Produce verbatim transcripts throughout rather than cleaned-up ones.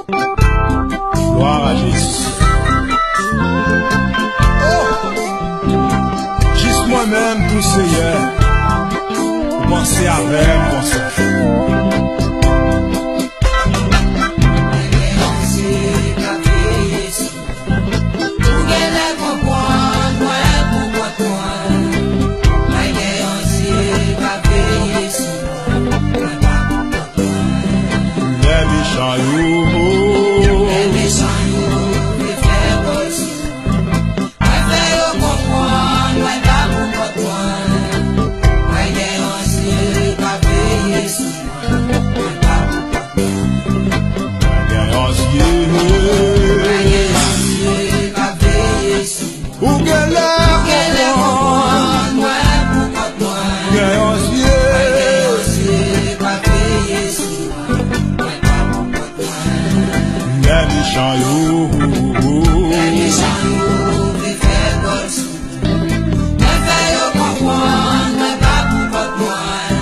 Glwa a Jezi. Oh! Jis mwen menm tou, Seyè, ou panse avè m konsa. Ou genlè konprann mwen pou kont mwen. Mwen gen yon Dye k ap veye sou mwen. Mwen pa pou kont mwen. Lè mechan yo. Lè mechan yo vle fè kòl sou mwen. Mwen fè yo konprann mwen pa pou kont mwen. Mwen gen yon Dye k ap veye sou mwen. Mwen pa pou kont mwen. Mwen gen yon Dye. Mwen gen yon Dye k ap veye sou mwen. Ou genlè konprann mwen pou kont mwen. Gen yon Dye. Gen yon Dye k ap veye sou mwen. Mwen pa pou kont mwen. Lè mechan yo. Lè mechan yo vle fè kòl sou mwen. Mwen fè yo konprann mwen pa pou kont mwen.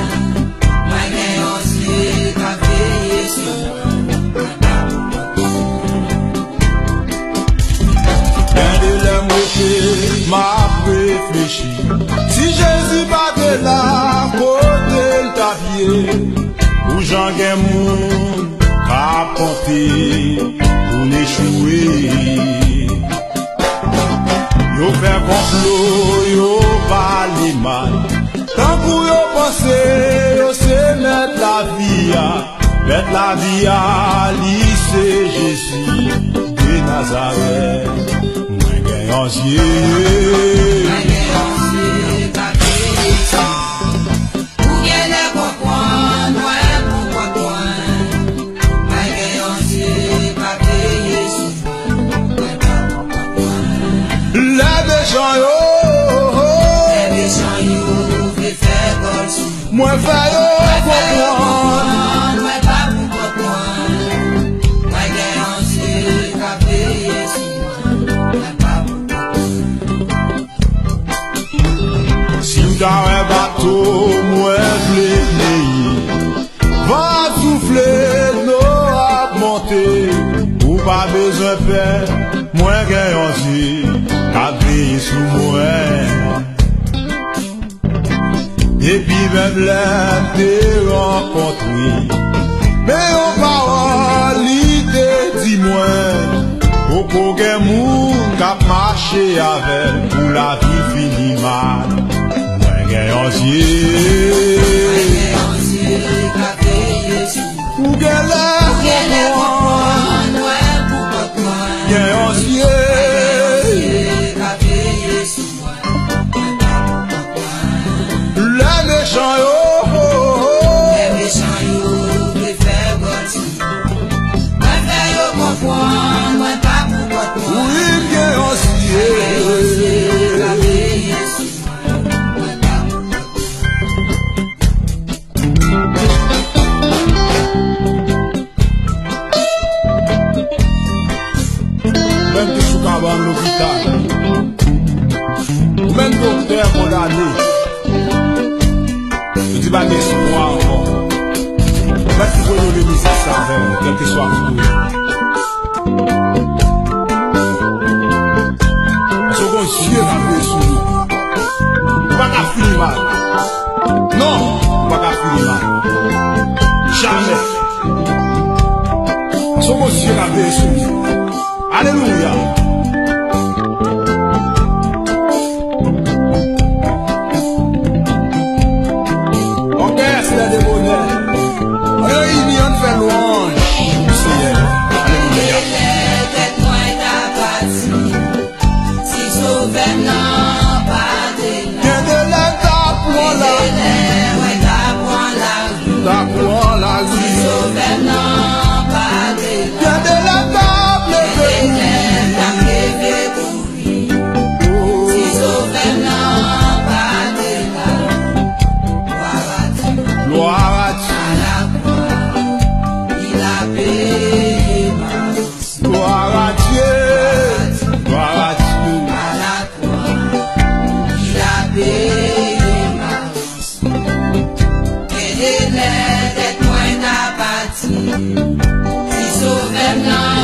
Mwen gen yon Dye k ap veye sou mwen. Gen de lè m rete, m ap reflechi. Si Jezi pa te la, kote l t ap ye? Pou jan gen moun k ap konte pou n echwe. Yo fè konplo, yo pale mal. Tankou yo panse yo se mèt lavi a. Mèt lavi a, li se Jezi de Nazarèt. Mwen gen yon Dye. Mwen gen yon Dye k ap veye sou mwen. Ou genlè konprann mwen pou kont mwen. Mwen gen yon Dye k ap veye sou mwen. Mwen pa pou kont mwen. Lè mechan yo. Lè mechan yo vle fè kòl sou mwen. Mwen fè yo konprann. Mwen pa pou kont mwen. Mwen gen yon Dye k ap veye sou mwen. Mwen pa pou kont mwen. Si m ta wè bato, mwen vle neye. Van ap soufle, dlo ap monte. Ou pa bezwen pè, mwen gen yon Dye k ap veye sou mwen. Depi menm lè n te rankontre, men yon pawòl li te di mwen, poko gen moun k ap mache avè l pou lavi fini mal. Mwen gen yon Dye. Mwen gen yon Dye k ap veye sou mwen. Ou genlè konprann mwen pou kont mwen. Gen yon Dye. Gen yon Dye k ap veye sou mwen. Lè mechan yo. Lè mechan yo vle fè kòl sou mwen. Mwen fè yo konprann mwen pa pou kont mwen. Wi, m gen yon Dye. Gen yon Dye k ap veye sou mwen. Mwen pa pou kont mwen. Ou menm ki sou kabann lopital, ou menm doktè kondane, ou di pa gen espwa ankò. Ou mèt ki voye nou limizè sa avè w, kèlkeswa kote w ye. Paske w gon Dye k ap veye sou nou. Ou pa ka fini mal. Non, ou pa ka fini mal. Jamè. Paske w gon Dye k ap veye sou nou. Alelouya. Òkès lè de bonè. Ann reyini, ann fè lwanj pou Seyè. Alelouya. Tèt mwen ta pati. Si Sovè m nan pa te la. Gen de lè m ta pran lari. Gen de lè mwen ta pran lari. Ta pran lari. Si Sovè m nan pa te la. Gen de lè m ta leve kouri. Gen de lè m ta Nan